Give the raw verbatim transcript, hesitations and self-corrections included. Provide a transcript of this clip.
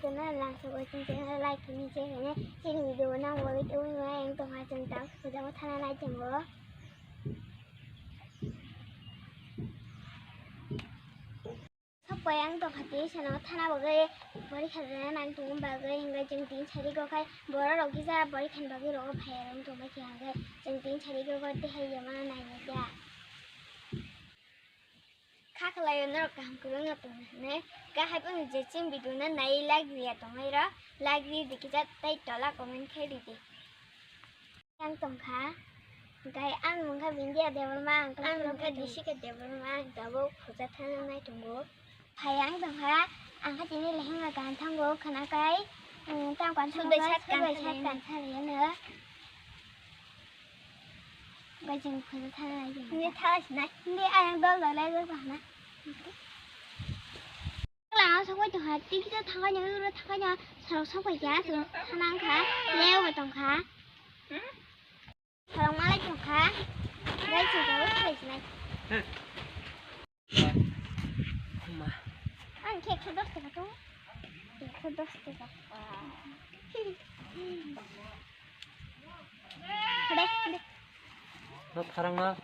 Channel langsugo chini channel like ni je hene chini video nang wai tong ma ang tong ha chini tang sujamo thana nai tongo. Sapai ang tong ha tei sano thana bagwi bori khajana nang tong bagwi hingga jeng tin sari go khai boro rok gija bori khan bagwi rogo phai ang tong ma khe hingga jeng tin sari go go tei hai yamana nai ni ja. Kha khlai norok kaham kwbangma tong hwnwi, kahai phano je chini video no naiwi like riya tongnairok, like ri di kisa tei tola comment khai ridi. Ang tongkha, gai ang mungkha Bindia Debbarma, ang ani mungkha Jessica Debbarma, ang tabuk puja thana nai tongo. Phai ang tongkha, ang kha tini lehenga gan thango khwnakai, tang kan thango, sudai sat kan thango. Bai chwng photo thana nai chwng. Hindi thala sinai. Hindi ayang dol dol lai dol bahana. Lama sokoi tongha, tikisa thangai nang, uro thangai nang, sarok sokoi kha, chwng thanang kha, leo bo tongkha. Sarok malai tongkha. Bai chwng dol thai sinai. Ma. Ang khe ekso dos taka to. Ekso dos taka. Hade, hade. No tharang no.